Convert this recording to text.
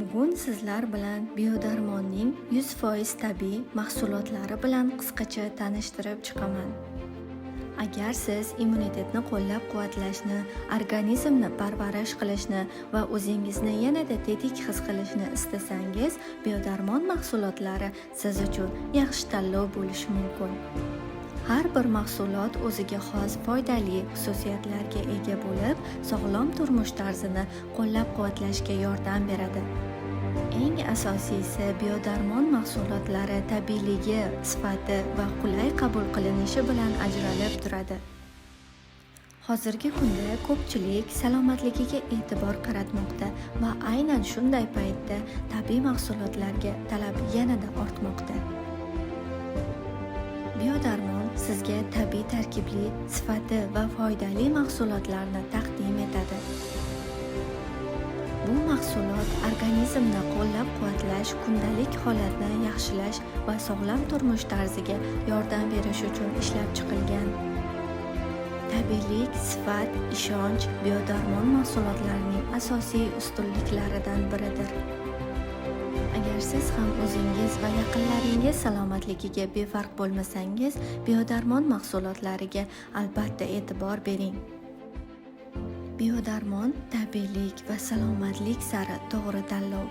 Bugun sizlar bilan Biodarmonning 100% tabiiy mahsulotlari bilan qisqacha tanishtirib chiqaman. Agar siz immunitetni qo'llab-quvvatlashni, organizmni parvarish qilishni va o'zingizni yanada tetik his qilishni istasangiz, Biodarmon mahsulotlari siz uchun yaxshi tanlov bo'lishi mumkin. Har bir mahsulot o'ziga xos foydali xususiyatlarga ega bo'lib, sog'lom turmush tarzini qo'llab-quvvatlashga yordam beradi. Eng asosiysi, Biodarmon mahsulotlari tabiiyligi, sifati va qulay qabul qilinishi bilan ajralib turadi. Hozirgi kunda ko'pchilik salomatligiga e'tibor qaratmoqda va aynan shunday paytda tabiiy mahsulotlarga talab yanada ortmoqda. Biodarmon sizga tabiiy tarkibli, sifati va foydali mahsulotlarni taqdim etadi. Bu mahsulot organizmni qo'llab-quvvatlash, kundalik holatni yaxshilash va sog'lom turmush tarziga yordam berish uchun ishlab chiqilgan. Tabiiylik, sifat, ishonch Biodarmon mahsulotlarining asosiy ustunliklaridan biridir. Agar siz ham o'zingiz va yaqinlaringiz salomatligiga befarq bo'lmasangiz, Biodarmon mahsulotlariga albatta e'tibor bering. Biodarmon tabiiylik va salomatlik sari to'g'ri tanlov.